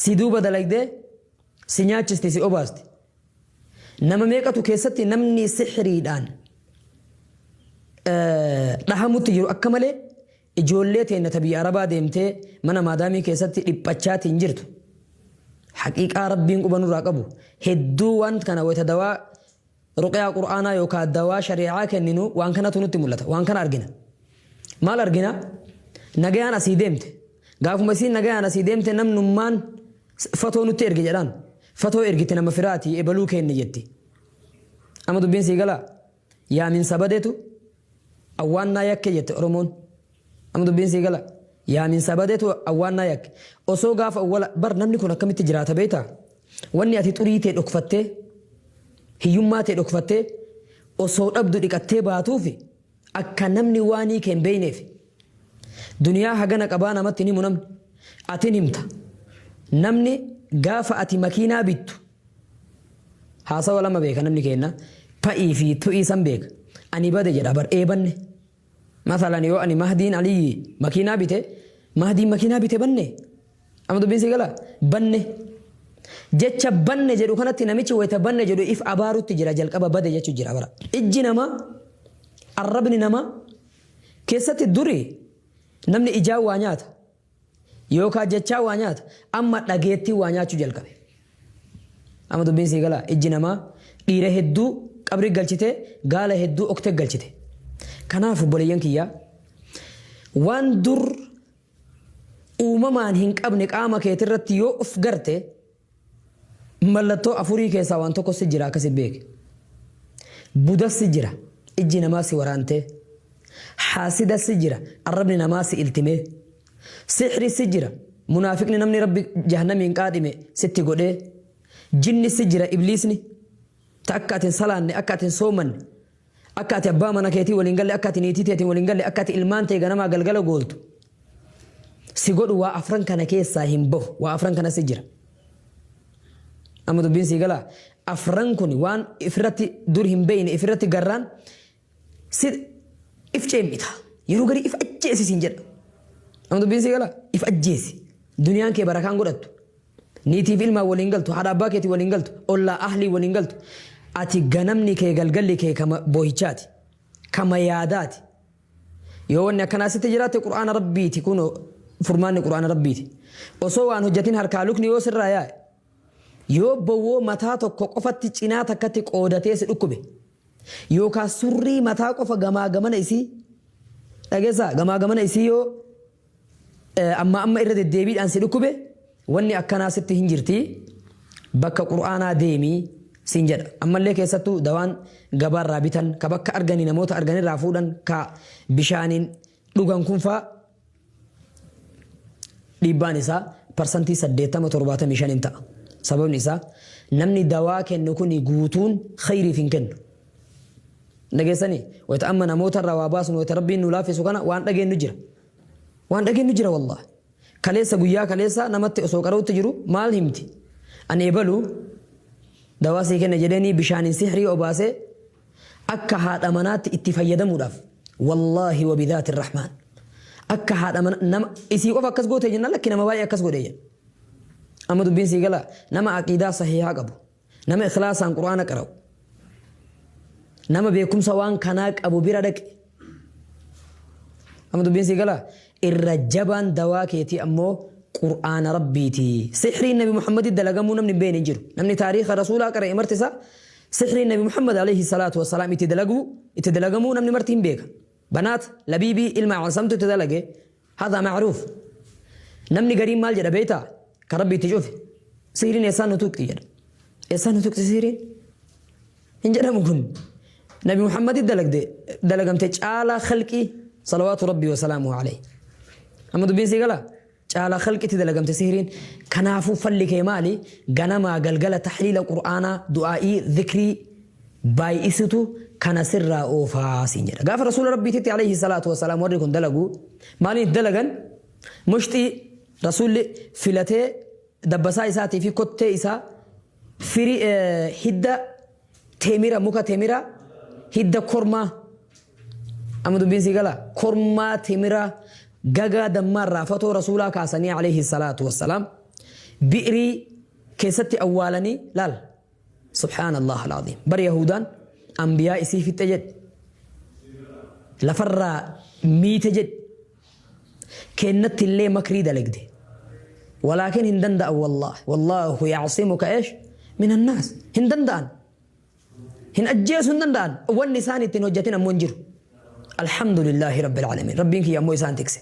Si duuba dalagdee si nyaachisti, si obaasti. Nama meeqatu keessatti namni sihriidhaan dhahamutti jiru akka malee ijoollee teenna ta biyya Arabaa deemtee mana maadaamii keessatti dhiphachaatiin jirtu. Haqiiqaa Rabbiin quba nurraa qabu hedduu waan kana wayta dawaa ruqyaa Qur'aanaa yookaa dawaa shari'aa kenninu waan kanatu nutti mul'ata. Waan kana argina. Maal argina? Nagayaan asii deemte. Gaafuma isiin nagayaan asii deemte namnummaan fatoo nutti erge jedhaan. Fatoo ergite nama firaati ebaluu kenne jetti. Amma dubbiin sii galaa? Yaaminsa badetu awwaannaa yakke jette Oromoon. Amma dubbiin sii gala? Yaaminsa badetu awwaannaa yakke. Osoo gaafa awwala bar namni kun akkamitti jiraata beektaa? Wanni ati xurii tee dhokfattee, hiyyummaa tee dhokfattee, osoo dhabdu dhiqattee baatuufi akka namni waanii kee hin beeyneefi. Duniyaa hagana qabaa namatti hin himu namni. Atin himta. Namni gaafa ati makiinaa bittu haasawa lama beeka namni keenna. Pa'ii fi tu'ii san beeka. Ani bade jedha bar ee banne. Masalan yoo ani Mahdiin Aliyyi makiinaa bite, Mahdiin makiinaa bite banne. Amma dubbiin sii galaa? Banne. Jecha banne jedhu kanatti namichi wayita banne jedhu if abaarutti jira, jalqaba bade jechu jira bara. Ijji namaa, arrabni namaa keessatti duri namni ijaan waa nyaata yookaan jechaa waa nyaata, amma dhageettiin waa nyaachuu jalqabe. Amma dubbiin sii galaa? Ijji namaa dhiira hedduu qabri galchite, gaala hedduu okte galchite. Kanaaf obboleeyyan kiyyaa, waan dur uumamaan hin qabne qaama keetirratti yoo of garte, mallattoo afurii keessaa waan tokko si jira akkasi beeki. Budas si jira, ijji namaa si waraantee. Haasida si jira, arrabni namaa si iltimee. Sihri si jira, munaafiqni namni Rabbi jahannamiin qaadhime sitti godhee. Jinni si jira, ibliisni ta akka ati hin salaanne, akka ati hin soomanne, akka ati abbaa mana keetii waliin galle, akka ati niitii teetiin waliin galle, akka ati ilmaan tee ganamaa galgala gooltu si godhu. Waa afran kana keessaa hin bahu. Waa afran kana si jira. Amma dubbiin sii galaa? Afran kun waan ifirratti dur hin beeyne ifirratti garraan si if ceem'ita. Yeroo garii if ajjeesi siin jedha. Amma dubbiin sii galaa? If ajjeesi. Duniyaan kee barakaan godhattu. Niitiif ilmaan waliin galtu, haadha abbaa keetii waliin galtu, ollaa ahlii waliin galtu. Ati ganamni kee galgalli kee kama boohichaati. Kama yaadaati. Yoo wanni akkanaa sitti jiraatte, Qur'aana Rabbiiti kun furmaanni, Qur'aana Rabbiiti. Osoo waan hojjatin harkaa lukni yoo sirraa yaa'e, yoo bowwoo mataa tokko qofatti cinaa takkatti qoodatee si dhukkube, yookaan surrii mataa qofa gamaa gamana isii dhageessaa, gamaa gamana isii yoo amma amma irra deddeebiidhaan si dhukkube, wanni akkanaa sitti hin jirti, bakka Qur'aanaa deemii siin jedha. Ammallee keessattuu dawaan gabaarraa bitan, ka bakka arganii namoota arganirraa fuudhan, ka bishaaniin dhugan kun faa dhiibbaan isaa 80% 75 hin ta'a. Sababni isaa namni dawaa kennu kun guutuun khayriif hin kennu. Dhageessanii wayita amma namoota irraa waa baasnu, wayita Rabbiin nu laaffisu kana waan dhageenyu jira. Waan dhageenyu jira wallahi. Kaleessa, guyyaa kaleessa namatti osoo qara'utti jiru maal himti? Ani ebalu dawaa sii kenna jedheenii bishaaniin sihrii obaasee akka haadha manaatti itti fayyadamuudhaaf, wallaahi wa bidhaati rahmaan, akka haadha mana nama isii qofa akkas goote jennaan, lakki, nama baay'ee akkas godhe jedha. Amma dubbiin sii galaa? Nama aqiidaa sahihaa qabu, nama ikhlaasaan Qur'aana qara'u, nama beekumsa waan kanaa qabu bira dhaqi. Amma dubbiin sii galaa? Irra jabaan dawaa keetii ammoo Qur'aana Rabbiiti. Sihriin Nabi Muhammadi dalagamuu namni hin beekne hin jiru. Namni taariikha Rasuulaa qara'e marti isaa sihriin Nabi Muhammad alayhi salaatu wassalaam itti dalaguu itti dalagamuu namni marti hin beeka. Banaat Labiibii ilma Asamtu itti dalage. Hadhaa ma'ruuf. Namni gariin maal jedha beektaa? Kan Rabbi itti cufe. Sihriin eessaan nu tuqxi jedha. Eessaan nu tuqxi sihriin? Hin jedhamu kun. Nabi Muhammadi dalagde dalagamte caalaa khalqii, salawaatu Rabbii wa salaamuhu alayhi. Amma dubbiin sii galaa? Caalaa khalqitti dalagamte sihriin. Kanaafuu falli kee maali? Ganamaa galgala tahliila Qur'aanaa, du'aa'ii, zikrii baay'isutu kana sirraa oofaa siin jedha. Gaafa Rasuula Rabbiititti alayhi salaatu wassalaam warri kun dalagu maaliin itti dalagan? Mushxii Rasuulli filatee dabbasaa isaatii fi kottee isaa firii hidda teemira, muka teemira hidda kormaa, amma dubbiin sii gala, kormaa teemira gagaa dammaarraa fatoo Rasuulaa kaasanii alayhi salaatu wassalaam. Bi'rii keessatti awwaalanii laal. Subhaanallah al-aziim. Bar Yahudaan anbiyaa isii fixxe jedhe. Lafarraa miite jedhe. Keennatti illee makrii dalagde. Walaakin hin danda'an wallahi. Wallaahu ya'simuka eesh min annaas. Hin danda'an. Hin ajjeesuu hin danda'an. Wanni isaan ittiin hojjatin ammoo hin jiru. Alhamdulillaahi Rabbil Aalamiin. Rabbiin kiyya ammoo isaan tikse.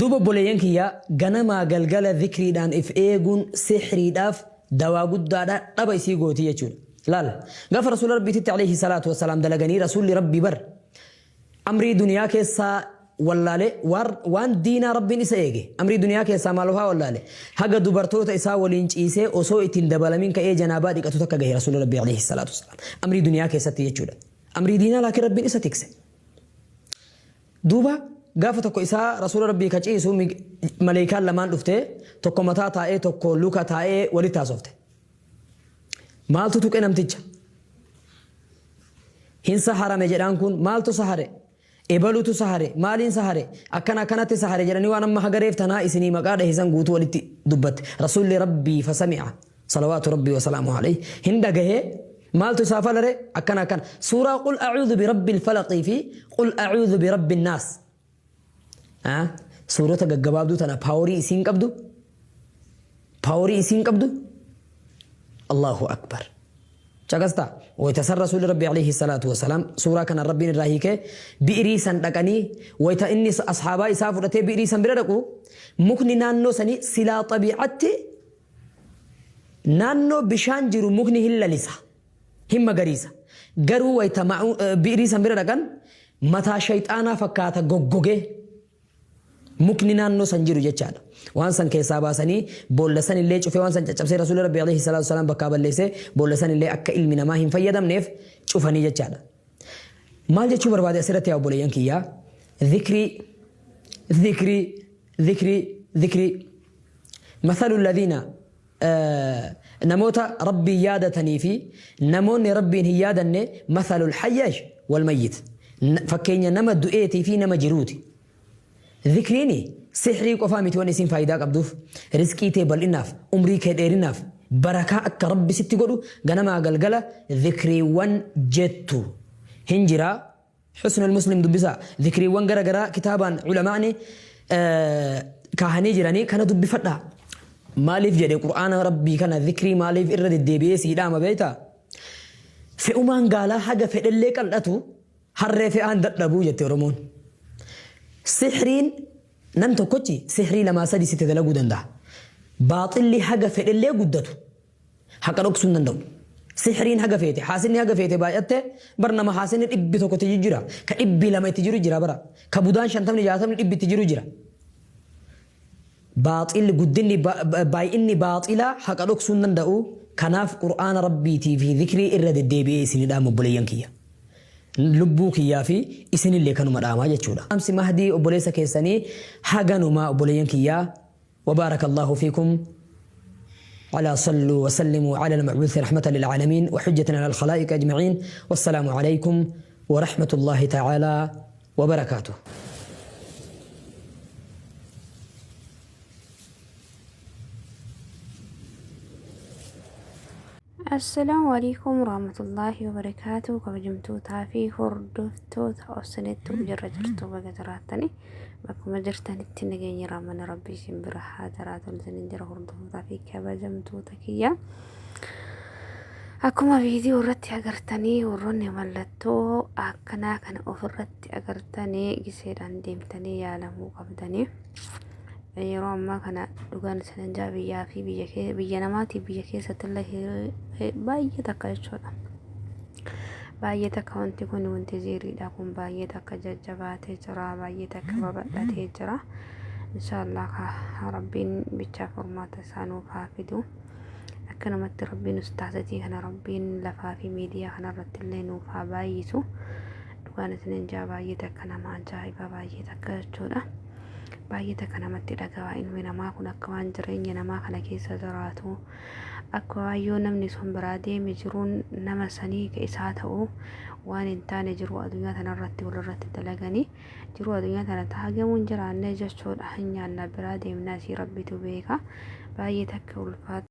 Duuba obboleeyyan kiyya, ganamaa galgala zikriidhaan if eeguun sihriidhaaf dawaa guddaadha, dhaba isii gooti jechuudha. Laal, gaafa Rasuula Rabbiititti aleyhi salaatu wassalaam dalaganii Rasuulli Rabbii bar amrii duniyaa keessaa wallaale waan diinaa Rabbiin isa eege. Amrii duniyaa keessaa maal faa wallaale? Haga dubartoota isaa waliin ciisee osoo itti hin dabalamin ka'ee janaabaa dhiqatu takka gahe Rasuulli Rabbii aleyhi salaatu wassalaam. Amrii duniyaa keessatti jechuudha. Amrii diinaa laakiin Rabbiin isa tikse. Duuba gaafa tokko isaa Rasuula Rabbii ka ciisu maleykaan lamaan dhuftee tokko mataa taa'ee tokko luka taa'ee walitti haasofte. Maaltu tuqe namticha? Hin saharame jedhaan kun maaltu sahare? Ebalutu sahare, maaliin sahare? Akkana akkanatti sahare jedhanii waan amma haga reef tanaa isinii maqaa dhahe san guutuu walitti dubbatte. Rasuulli Rabbii fasami'a salawaatu Rabbii wasalaamuhu alayhi hin dhagahee maaltu isaa falare? Akkana akkana. Suuraa qul a'uudhu bi rabbil falaqii fi qul a'uudhu bi rabbin naas. Suurota gaggabaabduu tana paaworii isiin qabdu paaworii isiin qabdu Allahu akbar. Caqastaa wayta san Rasuulli Rabbii alayhi salaatu wasalaam suuraa kana Rabbiin irraa hiikee bi'irii san dhaqanii wayta inni ashaabaa isaa fudhatee bi'irii san bira dhaqu mukni naannoo sanii silaa xabiicatti naannoo bishaan jiru mukni hin lalisa hin magariisa garuu wayta bi'irii san bira dhaqan mataa shayxaanaa fakkaata goggogee Mukni naannoo san jiru jechaadha. Waan san keessaa baasanii boolla san illee cufee waan san caccabsee Rasuulli Rabbii alayhi salaatu wasalaam bakkaa balleessee boolla san illee akka ilmi namaa hin fayyadamneef cufanii jechaadha. Maal jechuu barbaade asirratti yaa obboleeyyan kiyyaa? Zikrii, zikrii, zikrii, zikrii. Mathalu alladhiina namoota Rabbiin yaadatanii fi namoonni Rabbiin hin yaadanne mathalul hayyash wal mayyit. Fakkeenya nama du'eetii fi nama jiruuti. Zikriini sihrii qofaa miti wanni isiin faayidaa qabduuf. Rizqii tee bal'inaaf, umrii kee dheerinaaf, barakaa akka Rabbi sitti godhu ganamaa galgala zikriiwwan jettu hin jira. Husnul Muslim dubbisaa. Zikriiwwan gara garaa kitaabaan ulamaa'ni kaahanii jiranii kana dubbifadhaa. Maaliif jedhe Qur'aana Rabbii kana zikrii maaliif irra deddeebi'ee sii dhaama beektaa? Fe'umaan gaalaa haga fedhellee qal'atu harree fe'aan dadhabuu jette Oromoon. Sihriin nam tokkochi sihrii lamaa sadi sitti dalaguu danda'a. Baaxilli haga fedhellee guddatu haqa dhoksuu hin danda'u. Sihriin haga feete, haasinni haga feete baay'atte bar nama haasinni 100 itti jira, ka 200 itti jiru jira bara, ka budaan shantamni jaatamni dhibbi itti jiru jira. Baaxilli guddinni baay'inni baaxilaa haqa dhoksuu hin danda'u. Kanaaf Qur'aana Rabbiitii fi zikrii irra deddeebi'ee isinii dhaama obboleeyyan kiyya. Lubbuu kiyyaa fi isinillee kanuma dhaamaa jechuudha. Dhaamsi Mahdii obboleessa keessanii haganumaa obboleeyyan kiyyaa. Wabaarakallahu fiikum. على صلوا وسلموا على المبعوث رحمة للعالمين وحجة على الخلائق أجمعين والسلام عليكم ورحمة الله تعالى وبركاته. Assalaamu alaikum warahmatullaahi wabarakaatu kabajamtootaa fi hordoftoota obsinetti jirra jirtu baga jiraattani bakkuma jirtanitti nageenyi rahmanni rabbii isin bira haa jiraatu isinin jira hordoftootaa fi kabajamtoota kiyya akkuma viidiyoo irratti agartanii warroonni mallattoo akkanaa kana ofirratti agartanii giseedhaan deemtanii yaalamuu qabdanii. Yeroo ammaa kana dhugaan isinin jaa biyyaa fi biyya kee biyya namaatii biyya keessatti illee baay'ee takka jechuudha. Baay'ee takka wanti kun wanti ziiriidha kun baay'ee takka jajjabaatee jira baay'ee takka babal'atee jira. Inshaallah ka rabbiin bichaa furmaata isaa nuuf haa fidu. Akkanumatti rabbiin ustaazatii kana rabbiin lafaa fi miidiyaa kanarratti illee nuuf haa baay'isu. Dhugaan isinin jaa baay'ee takka nama ajaa'iba baay'ee takka jechuudha. Baay'ee takka namatti dhaga'a ilmi namaa kun akka waan jireenya namaa kana keessa jiraatu akka waan yoo namni sun biraa deeme jiruun nama sanii ka isaa ta'u waan hin taane jiruu addunyaa tanarratti walirratti dalaganii jiruu addunyaa tana taagamuun jiraanne jechuudha hin nyaanna biraa deemnaa isii rabbitu beeka Baay'ee takka ulfaata.